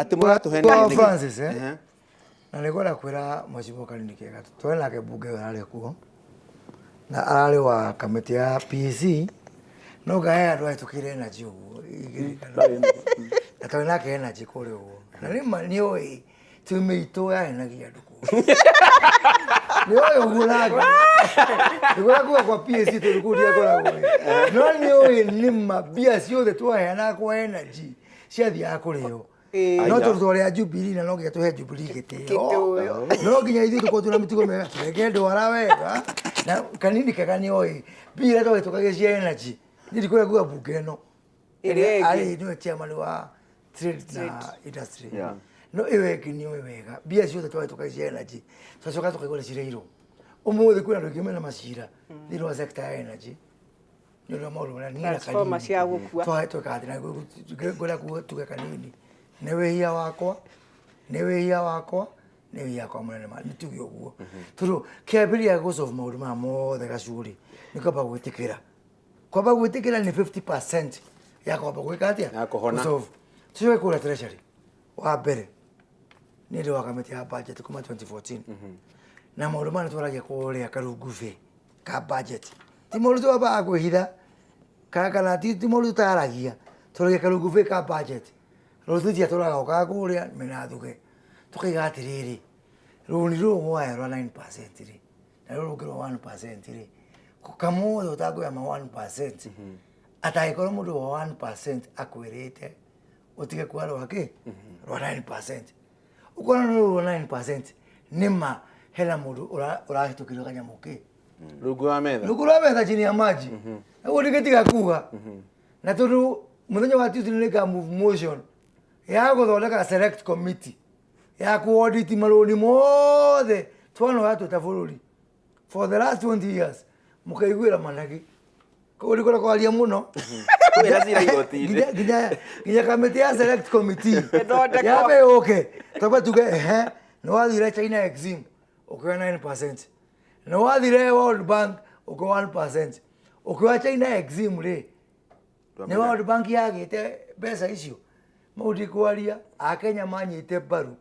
Atĩ mũratũhenia Kwa nĩkĩ? Francis, eh? Ehe. Na nĩ ngwenda kwĩra mheshimiwa Kanini Kega twarĩ nake mbunge ĩyo ararĩ kuo na ararĩ wa kamĩtĩ ya PAC no ngahe andũ ahĩtũkĩire energy ũguo igĩrĩ kana na twarĩ nake energy kũrĩa ũguo na nĩ ma nĩ oĩ timu itũ yahenagia andũ kũu nĩ oĩ ũguo nake nĩguo kuga kwa PAC tondũ kũu ndiakoragwo ĩ. No nĩ oĩ nĩ ma mbia ciothe twaheanaga kwa energy ciathiaga kũrĩo. No Aya. tondũ twarĩ a Jubilee na no nginya tũhe Jubilee gĩtĩo. Gĩtĩo. No nginya ithuĩ tũkorwo twĩna mĩtugo mĩega tũrenge ndwara wega na Kanini Kega nĩ oĩ mbia iria twahĩtũkagia cia energy niĩ ndikwenda kuga mbunge ĩno. Ĩrĩa ĩngĩ. Arĩ nĩwe chairman wa trade na industry. Yeah. No ĩyo ĩngĩ nĩ oĩ wega mbia ciothe twahĩtũkagia cia energy twacoka tũkaigua nĩ cireirwo. Ũmũthĩ kwĩna andũ aingĩ mena macira thĩinĩ wa sector ya energy nĩ ũndũ wa maũndũ marĩa niĩ na Transformer Kanini cia gũkua. Tweka atĩ na ngwenda kuga tuge Kanini nĩ wĩhia wakwa, nĩ wĩhia wakwa, nĩ wĩhia wakwa mũnene ma nĩ tuge ũguo tondũ kĩambĩrĩria gũ solve maũndũ maya mothe Gacuri nĩ kwamba gwĩtĩkĩra, kwamba gwĩtĩkĩra nĩ 50% ya kwamba gwĩka atĩa? Ya kũhona. Gũ solve. Tũcoke kũrĩa treasury wa mbere nĩ ndĩ wa kamĩtĩ ya budget kuma 2014 na maũndũ maya nĩ twaragia kũrĩa karungubĩ ka budget ti maũndũ twambaga kwĩhitha kana ti maũndũ tũtaragia, twaragia karungubĩ ka budget rũciũ tũraga okaga kũrĩa mena thuge tũkaiga atĩrĩrĩ rũni rũrũ mwoya rwa 9% rĩ na rũrũ rũngĩ rwa 1% rĩ kamũthĩ ũtangĩoya ma 1% atangĩkorwo mũndũ wa 1% akwĩrĩte ũtige kuoya rwa kĩ rwa 9% ũkona nĩ rũrũ rwa 9% nĩma hena mũndũ ũrahĩtũkĩrio kanyamũ kĩ Rungu wa metha. Rungu rwa metha chini ya maji ũguo ndingĩtiga kuga na tondũ mũthenya wa Tuesday nĩ ka move motion ya gũthondeka select committee ya ku audit marũni mothe twanoya twĩ ta bũrũri for the last 20 years mũkaiguĩra managi koguo ndikwenda kwaria mũno. Kwĩna cira igoti-inĩ. Nginya kamĩtĩ ya select committee Ĩthondekwo. yambe yũke twambe tuge ehe nĩ wathire China Exim ũkĩoya 9%, nĩ wathire World Bank ũkĩoya 1%, ũkĩoya China Exim rĩ nĩ World Bank yagĩte mbeca icio mau ndikwaria akenya manyite mbaru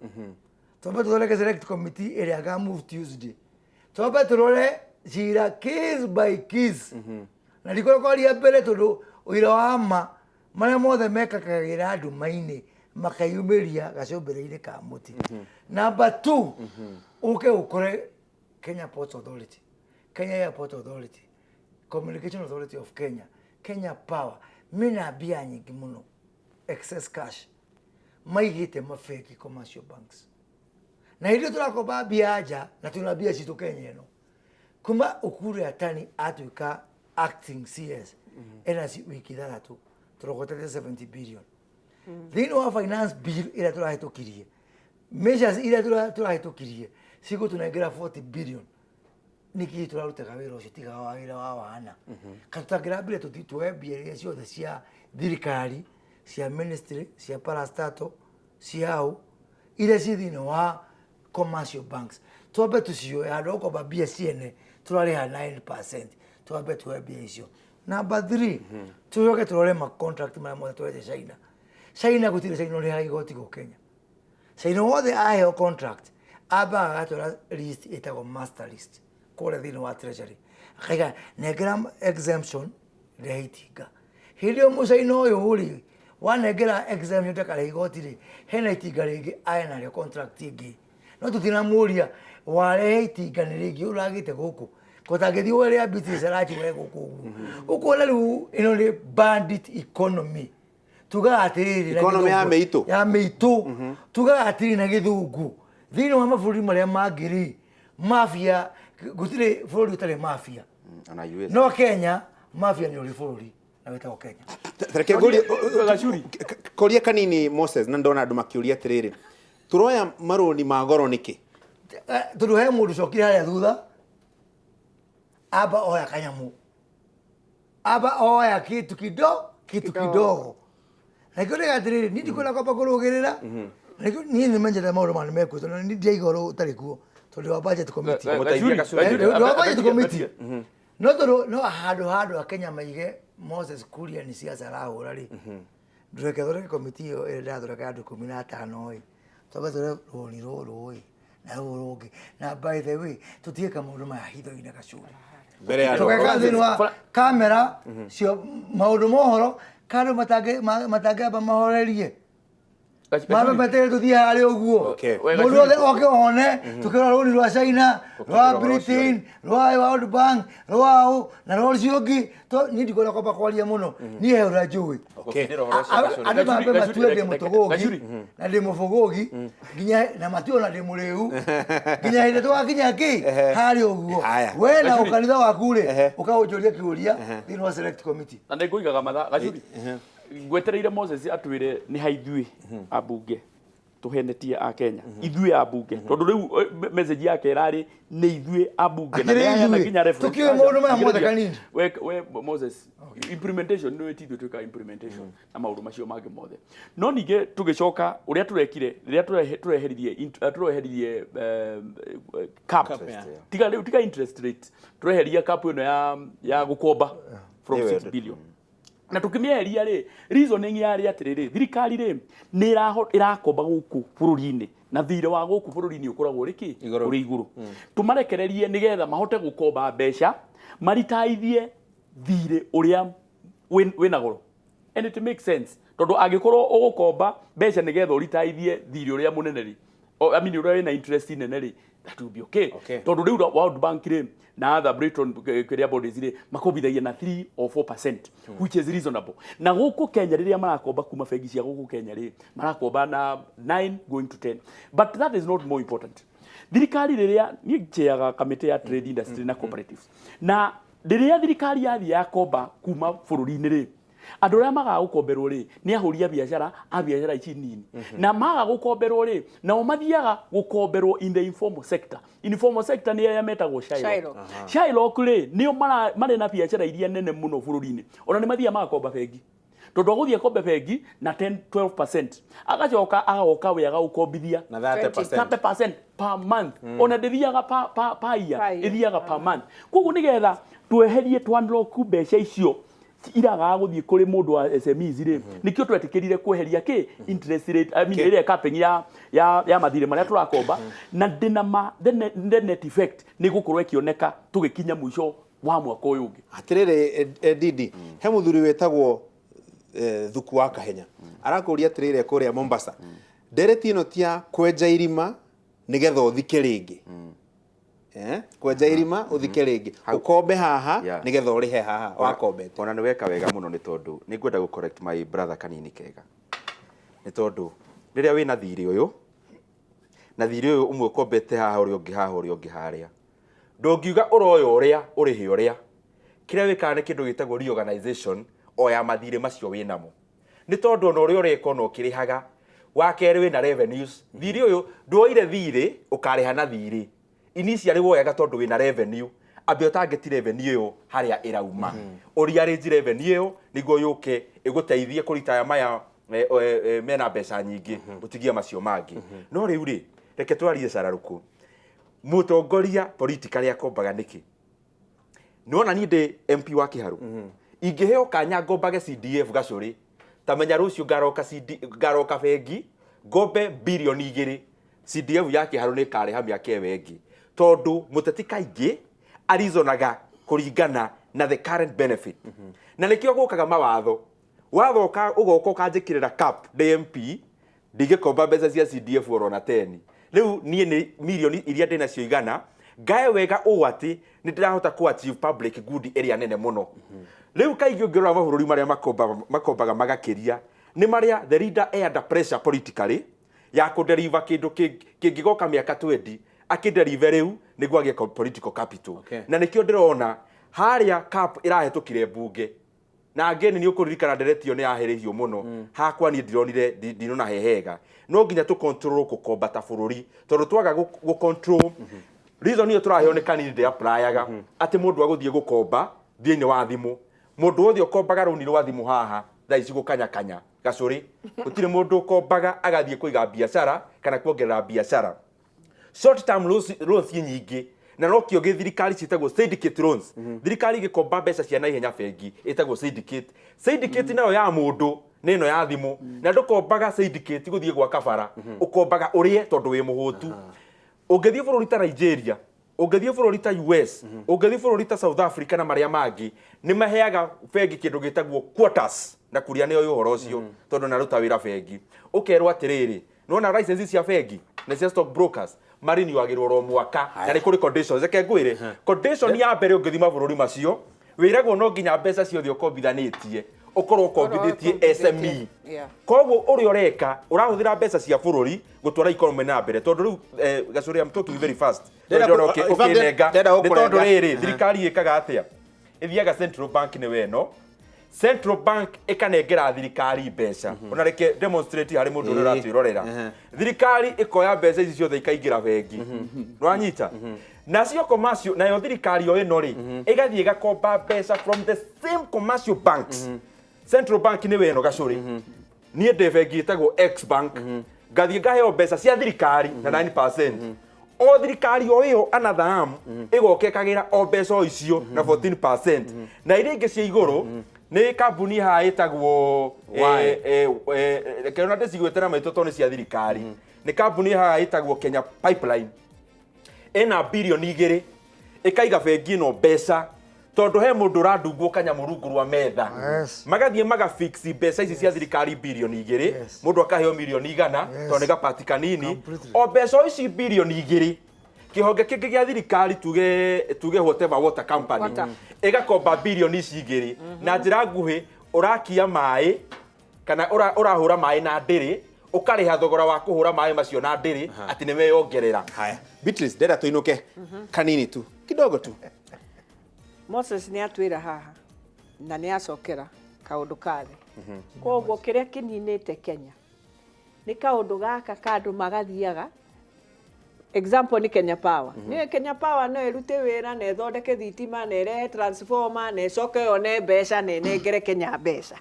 twambe tũthondeke select committee ĩrĩa ga move Tuesday twambe tũrore cira case by case na ndikwenda kwaria mbere tondũ ũira wa ma marĩa mothe mekakagĩra nduma-inĩ makeyumĩria gacũmbĩrĩ-inĩ ka mũtĩ. Number 2 ũke ũkore Kenya Ports Authority, Kenya Airport Authority, Communication Authority of Kenya, Kenya Power mena mbia nyingĩ mũno excess cash maigĩte mabengi commercial banks na hĩndĩ ĩyo tũrakomba mbia nja na twĩna mbia citũ Kenya ĩno kuma Ukur Yatani atuĩka acting CS ena wiki ithathatũ tũrogotete 70 billion thĩinĩ wa finance bill ĩrĩa tũrahĩtũkirie measures iria tũrahĩtũkirie cigũtũnengera 40 billion nĩkĩ tũrarutaga wĩra ũcio tiga wa wĩra wa wana kana tũtangĩrambire tuoe mbia iria ciothe cia thirikari cia ministry cia parastatal cia au iria ciĩ thĩinĩ wa commercial banks twambe tũcioe handũ ha gũkomba mbia ciene tũrarĩha 9% twambe tuoe mbia icio. Number 3 tũcoke tũrore ma contract marĩa mothe tũrete China. China gũtirĩ China ũrĩhaga igoti gũkũ Kenya. China wothe aheo contract ambaga agatwara list ĩtagwo master list kũrĩa thĩinĩ wa treasury akaiga nengera exemption rehe itinga. Hĩndĩ ĩyo mũcaina ũyũ rĩ wanengera exemption ndakarĩha igoti rĩ hena itinga rĩngĩ ae narĩo contract ĩngĩ no tũtinamũria warehe itinga nĩ rĩngĩ ũragĩte gũkũ kotangĩthiĩ ũrĩa business arachiwe gũkũ ũguo ũkuona rĩu ĩno nĩ bandit economy tugaga atĩrĩrĩ na Economy ya gĩthũngũ. mĩitũ. Ya mĩitũ tugaga atĩrĩrĩ na gĩthũngũ thĩinĩ wa mabũrũri marĩa mangĩ rĩ mafia gũtirĩ bũrũri ũtarĩ mafia. Ona US. No Kenya mafia nĩ ũrĩ bũrũri na wĩtagwo Kenya. Reke ngũrie Gacuri. koria kanini Moses na ndona andũ makĩũria atĩrĩrĩ tũroya marũni ma goro nĩkĩ? Tondũ he mũndũ cokire harĩa thutha amba oya kanyamũ amba oya kitu kitu kidogo na kĩo ndĩga atĩrĩrĩ niĩ ndikwenda kwamba kũrũgĩrĩra na nĩkĩo niĩ nĩ menjete maũndũ maya nĩmekuo tondũ niĩ ndiaiga ũhoro ũtarĩ kuo tondũ wa budget committee. Mũteithie Gacuri. Ndĩ wa budget committee no tondũ no handũ handũ a Kenya maige Moses Kuria nĩ siasa arahũra rĩ. Ndũreke thondeke komiti ĩyo ĩrĩa ndĩrathondeka ya andũ 15 ĩ, twambe tũre rũni rũrũ ĩ na rũrũ rũngĩ, na by the way tũtige maũndũ maya hitho-inĩ gacuri Mbere ya tũgeka andũ. thĩinĩ wa kamera cio maũndũ mohoro kandũ matangĩamba mahorerie mambe metere tũthiĩ harĩa ũguo. Okay. Mũndũ wothe oke one tũkĩrora rũni rwa China, rwa Ũkĩrora ũcio. Britain, rwa World Bank, rwa ũ na rwa ũcio ũngĩ. Niĩ ndikwenda kwamba kwaria mũno, niĩ he ũrĩa njũĩ. Okay. Gũkindĩra ũhoro ũcio gacũrĩ. Andũ mambe Gacuri, matue ndĩ Gacuri, mũtũgũgi Gacuri. na ndĩ mũbũgũgi nginya na matue ona ndĩ mũrĩu nginya hĩndĩ tũgakinya kĩ harĩa ũguo. Haya. We na Gacuri. ũkanitha waku rĩ, Ehe. ũkaũnjũria kĩũria thĩinĩ wa select committee. Na nä ngå igaga mathaa gacuri ngwetereire Moses atwä nä ha ithuä ambunge tũhenetie a Kenya, ithuĩ ambunge, tondũ rĩu message yake ĩrarĩ nĩ ithuĩ ambunge na Akĩrĩ nĩaheana ithuĩ. nginya reference. Tũkĩũĩ maũndũ maya mothe Thikĩrĩria. kanini. We Moses, implementation nĩ ti ithuĩ twĩkaga implementation na maũndũ macio mangĩ mothe, no ningĩ tũgĩcoka ũrĩa tũrekire rĩrĩa tũreheririe cap. Cap, yeah. Tiga rĩu, tiga interest rate, tũreheria cap ĩno ya gũkomba from Nĩwe 6 billion na tukimĩeheria rĩ, reasoning yarĩ atĩrĩrĩ, thirikari rĩ nĩ ĩrakomba gũkũ bũrũri-inĩ na thirĩ wa gũkũ bũrũri-inĩ ũkoragwo ũrĩ kĩ? Igũrũ. Ũrĩ igũrũ. Tũmarekererie nĩgetha mahote gũkomba mbeca maritaithie thirĩ ũrĩa wĩna goro, and it makes sense tondũ angĩkorwo ũgũkomba mbeca nĩgetha ũritaithie thirĩ ũrĩa mũnene rĩ, I mean ũrĩa wĩna interest nene rĩ, that will be okay. Okay. Tondũ rĩu World Bank rĩ na other Britain kĩrĩa bodies rĩ makombithagia na 3 or 4%, which is reasonable. Na gũkũ Kenya rĩrĩa marakomba kuma bengi cia gũkũ Kenya rĩ, marakomba na 9 going to 10, but that is not more important. Thirikari rĩrĩa niĩ njeaga kamĩtĩ ya trade, industry na cooperatives, na rĩrĩa thirikari yathiĩ yakomba kuma bũrũri-inĩ rĩ, andũ arĩa magaga gũkomberwo rĩ nĩ ahũri a biacara, a biacara ici nini, na maga gũkomberwo rĩ, nao mathiaga gũkomberwo in the informal sector. Informal sector nĩ arĩa metagwo Shylock. Shylock. Shylock rĩ nĩo marĩ na biacara iria nene mũno bũrũri-inĩ, ona nĩ mathiaga magakomba bengi tondũ agũthiĩ akombe bengi na 10 12%, agacoka agoka we agagũkombithia Na 30%. 30% per month. Ona ndĩthiaga pa year, Per year. ĩthiaga per month. Koguo nĩgetha tweherie tũ unlock mbeca icio iragaga gũthiĩ kũrĩ mũndũ wa SMEs rĩ, nĩkĩo twetĩkĩrire kweheria kĩ interest rate, I mean ĩrĩa capping ya mathirĩ marĩa tũrakomba, na ndĩna ma the net effect nĩ gũkorwo ĩkĩoneka tũgĩkinya mũico wa mwaka ũyũ ũngĩ. Atirĩrĩ, Didi, he mũthuri wĩtagwo Thuku wa Kahenya arakũria atĩrĩrĩ kũrĩa Mombasa, ndereti ĩno ti ya kwenja irima nĩgetha ũthike rĩngĩ? Kwenja irima ũthike rĩngĩ, ũkombe haha nĩgetha ũrĩhe haha wakombete. Ona nĩ weka wega mũno nĩ tondũ nĩ ngwenda gũ correct my brother kanini kega, nĩ tondũ rĩrĩa wĩna thirĩ ũyũ na thirĩ ũyũ ũmwe ũkombete haha, ũrĩa ũngĩ haha, ũrĩa ũngĩ harĩa, ndũngiuga ũroya ũrĩa ũrĩhe ũrĩa. Kĩrĩa wĩkaga nĩ kĩndũ gĩtagwo reorganization o ya mathirĩ macio wĩnamo, nĩ tondũ ona ũrĩa ũreka ona ũkĩrĩhaga wa kerĩ wĩna revenues. Thirĩ ũyũ ndwoire thirĩ ũkarĩha na thirĩ initially woyaga tondũ wĩna revenue, ambe ũtangĩti revenue ĩyo harĩa ĩrauma, ũriarĩnji revenue ĩyo nĩguo yũke ĩgũteithie kũritaya maya mena mbeca nyingĩ, ũtigie macio mangĩ. No rĩu rĩ, reke twarie cararũkũ mũtongoria politically akombaga nĩkĩ? Nĩwona niĩ ndĩ MP wa Kĩharũ, ingĩheo kanya ngombage CDF gacũrĩ, ta menya rũciũ ngaroka CD, ngaroka bengi ngombe 2 birioni, CDF ya Kĩharũ nĩ ĩkarĩha mĩaka ĩyo ĩngĩ, tondũ mũteti kaingĩ arizonaga kũringana na the current benefit. Na nĩkĩo gũkaga mawatho, watho ũgoka ũkanjĩkĩrĩra cap, ndĩ MP ndingĩkomba mbeca cia CDF oro na 10. Rĩu niĩ nĩ mirioni iria ndĩ nacio igana ngae wega ũũ atĩ nĩ ndĩrahota kũ achieve public good ĩrĩa nene mũno. Rĩu kaingĩ ũngĩrora mabũrũri marĩa makombaga magakĩria nĩ marĩa the leader e under pressure politically ya kũdeliver kĩndũ kĩngĩgoka mĩaka 20, akĩdeliver rĩu nĩguo agĩe political capital. Na nĩkĩo ndĩrona harĩa cap ĩrahĩtũkire mbunge na again nĩ ũkũririkana ndereti ĩyo nĩ yahĩrĩirio mũno. Hakwa niĩ ndironire ndinona he hega, no nginya tũ control gũkomba ta bũrũri, tondũ twaga gũ control reason ĩyo tũraheo nĩ kanini ndĩ applyaga atĩ mũndũ agũthiĩ gũkomba thĩinĩ wa thimũ. Mũndũ wothe ũkombaga rũni rwa thimũ haha thaa ici gũkanyakanya gacũrĩ, gũtirĩ mũndũ ũkombaga agathiĩ kũiga biacara kana kuongerera biacara. Short term loans nyingĩ na nokĩo gĩ thirikari ciĩtagwo syndicate loans. Thirikari ĩgĩkomba mbeca cia naihenya bengi ĩtagwo syndicate. Syndicate nayo ya mũndũ Nĩ ĩno ya thimũ. Na ndũkombaga syndicate gũthiĩ gwaka bara, ũkombaga ũrĩe tondũ wĩ mũhũtu. Ũngĩthiĩ bũrũri ta Nigeria, ũngĩthiĩ bũrũri ta US, ũngĩthiĩ bũrũri ta South Africa na marĩa mangĩ, nĩ maheaga bengi kĩndũ gĩtagwo quotas, na kuria nĩ oĩ ũhoro ũcio tondũ naruta wĩra bengi. Ũkerwo atĩrĩrĩ, nĩwona license cia bengi na cia stock brokers mariniwagĩrwo oro mwaka, na nĩ kũrĩ conditions. Reke ngwĩre condition ya mbere, ũngĩthiĩ mabũrũri macio wĩragwo no nginya mbeca ciothe ũkombithanĩtie ũkorwo ũkombithĩtie SME. Koguo ũrĩa ũreka ũrahũthĩra mbeca cia bũrũri gũtwara economy na mbere, tondũ rĩu Gacũrĩ, I'm talking very fast. Ndĩrenda Ndĩrona in fact, ũkĩnenga. ndĩrenda Nĩ tondũ gũkũrenga. rĩrĩ, thirikari ĩkaga atĩa? Ĩthiaga Central Bank, nĩ weno Central Bank ĩkanengera thirikari mbeca. Ona reke demonstrate harĩ mũndũ ũrĩa ũratwĩrorera. Thirikari ĩkoya mbeca ici ciothe ikaingĩra bengi, nĩwanyita, nacio commercial, nayo thirikari o ĩno rĩ, ĩgathiĩ ĩgakomba mbeca from the same commercial banks. Central Bank nĩ weno Gacũrĩ, niĩ ndĩ bengi ĩtagwo X Bank, ngathiĩ ngaheo mbeca cia thirikari na 9%. O thirikari o ĩyo another arm ĩgoka ĩkagĩra o mbeca o icio na 14%, na iria ingĩ cia igũrũ nĩ kambuni haha ĩtagwo Why? Reke ona ndĩcigwĩte na maitũ tondũ nĩ cia thirikari. Nĩ kambuni haha ĩtagwo Kenya Pipeline, ĩna 2 birioni ĩkaiga bengi ĩno mbeca tondũ he mũndũ ũrandungwo kanyamũ rungu rwa metha. Magathiĩ magafix mbeca ici cia thirikari 2 birioni, mũndũ akaheo 100 million tondũ nĩ gapati kanini. Completely. O mbeca o ici 2 birioni, kĩhonge kĩngĩ gĩa thirikari, tuge whatever water company, Water. ĩgakomba 2 birioni ici na njĩra nguhĩ. Ũrakia maĩ kana ũrahũra maĩ na ndĩrĩ, ũkarĩha thogora wa kũhũra maĩ macio na ndĩrĩ atĩ nĩ meyongerera. Haya, Beatrice, ndĩrenda tũinũke kanini tu, kidogo tu. Moses nĩ atwĩra haha na nĩ acokera kaũndũ ka thĩ. Koguo kĩrĩa kĩninĩte Kenya nĩ kaũndũ gaka ka andũ magathiaga. Example nĩ Kenya Power. Nĩ Kenya Power no ĩrute wĩra na ĩthondeke thitima na ĩrehe transformer na ĩcoke yone mbeca na ĩnengere Kenya mbeca,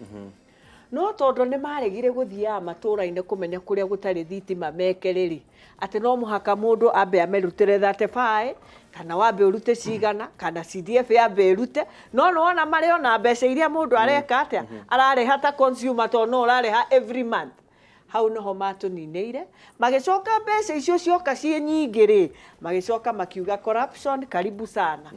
no tondũ nĩ maregire gũthiaga matũũra-inĩ kũmenya kũrĩa gũtarĩ thitima meke rĩrĩ, atĩ no mũhaka mũndũ ambe amerutĩre 35 kana wambe ũrute cigana kana CDF yambe ĩrute, no nĩwona marĩ ona mbeca iria mũndũ areka atĩa ararĩha ta consumer, tondũ no ũrarĩha every month. Hau nĩho matũninĩire. Magĩcoka mbeca icio cioka ciĩ nyingĩ rĩ, magĩcoka makiuga corruption karibu sana.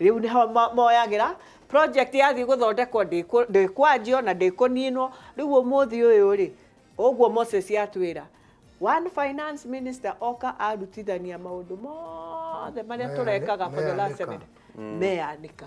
Rĩu nĩho moyagĩra project yathiĩ gũthondekwo ndĩkwanjio na ndĩkũninwo. Rĩu ũmũthĩ ũyũ rĩ, ũguo Moses atwĩra, one finance minister oka arutithania maũndũ mothe marĩa tũrekaga for the last Meyanĩka. 7 meyanĩka.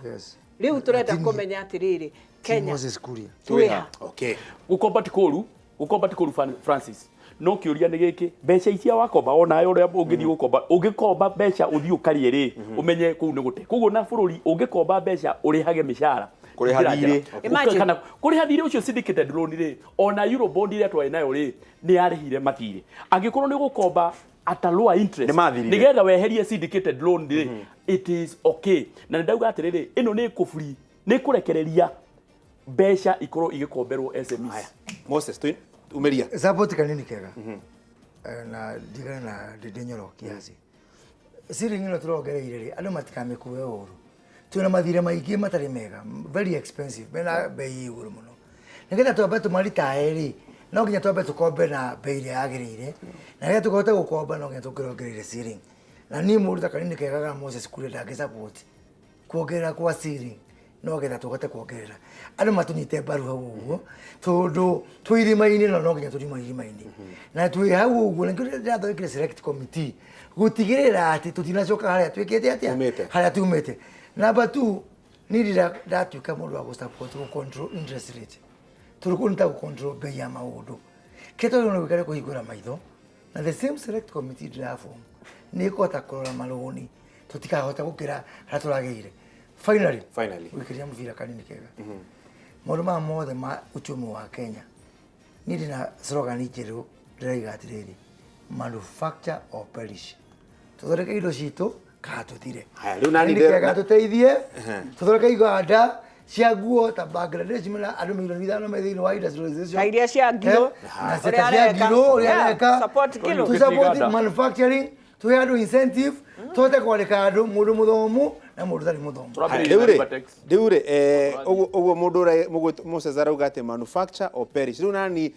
Rĩu tũrenda kũmenya atĩrĩrĩ, Ti Kenya Moses Kuria. twĩha? Okay. Gũkomba ti kũru, gũkomba ti kũru, Francis, no kĩũria nĩ gĩkĩ: mbeca icia wakomba, onawe ũrĩa ũngĩthiĩ gũkomba, ũngĩkomba mbeca ũthiĩ ũkarĩe rĩ, ũmenye kũu nĩ gũte. Koguo na bũrũri ũngĩkomba mbeca ũrĩhage mĩcara, Kũrĩha njĩra thirĩ. njega. Imagine. Kana kũrĩha thirĩ ũcio syndicated loan rĩ, ona Eurobond ĩrĩa twarĩ nayo rĩ, nĩ yarĩhire mathirĩ. Angĩkorwo nĩ ũgũkomba at a lower interest Nĩ mathirire. nĩgetha weherie syndicated loan rĩ, it is okay. Na nĩ ndauga atĩrĩrĩ, ĩno nĩ ĩkũburi, nĩ ĩkũrekereria mbeca ikorwo igĩkomberwo SMEs. Haya, Moses, umeria. Support kanini kega. Na ndigane na Ndindi Nyoro kiasi. Ceiling ĩno tũrongereire rĩ, andũ matikamĩkue ũru. Twĩna mathirĩ maingĩ matarĩ mega, very expensive, mena bei igũrũ mũno. Nĩgetha twambe tũmaritae rĩ, no nginya twambe tũkombe na bei ĩrĩa yagĩrĩire, na rĩrĩa tũkũhota gũkomba no nginya tũkĩrongereire ceiling. Na niĩ mũndũ ta kanini kega ga Moses Kuria ndangĩ support kuongerera kwa ceiling no getha tũhote kuongerera. Andũ matũnyite mbaru hau ũguo, tondũ twĩ irima-inĩ, no no nginya tũrima irima-inĩ na twĩ hau ũguo. Nĩkĩo ndĩrathondekire select committee gũtigĩrĩra atĩ tũtinacoka harĩa twĩkĩte atĩa, Tumĩte. harĩa tumĩte. Number two, niĩ ndira ndatuĩka mũndũ wa gũ-support gũ control interest rate, tondũ kũu nĩ ta gũ control bei ya maũndũ. Kĩrĩa twagĩrĩirwo nĩ gwĩka nĩ kũhingũra maitho, na the same select committee ndĩraform nĩ ĩkũhota kũrora marũni tũtikahota gũkĩra harĩa tũragĩire. Finally, Finally. gwĩkĩria mũbira kanini kega, maũndũ maya mothe ma uchumi wa Kenya, niĩ ndĩna slogan njerũ ndĩraiga atĩrĩrĩ, "Manufacture or perish." Tũthondeke indo citũ kana tũthire. Haya, rĩu nani Nĩ kega tũteithie tũthondeke iganda cia nguo ta Bangladesh, mena andũ 5 milioni me thĩinĩ wa industrialization. Ta iria cia ngiro, na ũrĩa cia areka. ngiro ũrĩa Yeah, areka. support ngiro. Tu support Iganda. manufacturing. Tuhe andũ incentive, tũhote kwandĩka andũ, mũndũ mũthomu na mũndũ ũtarĩ mũthomu. Tũrambĩrĩria Rĩu na rĩ, Rivertex. rĩu rĩ, ũguo ũguo mũndũ ũrĩa Moses arauga atĩ manufacture or perish. Rĩu nani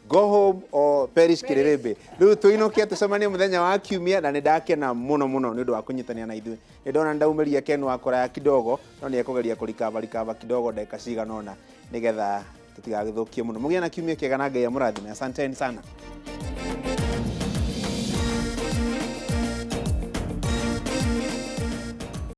go home or perish kĩrĩrĩmbĩ. Rĩu tũinũke tũcemanie mũthenya wa kiumia, na nĩ ndakena mũno mũno nĩ ũndũ wa kũnyitanĩra na ithuĩ. Nĩ ndona ndaumĩria Ken wa kũraya kidogo, no nĩ ekũgeria kũrikava rikava kidogo ndagĩka cigana ũna nĩgetha tũtigagĩthũkie mũno. Mũgĩe na kiumia kĩega na Ngai amũrathime. Asanteni sana.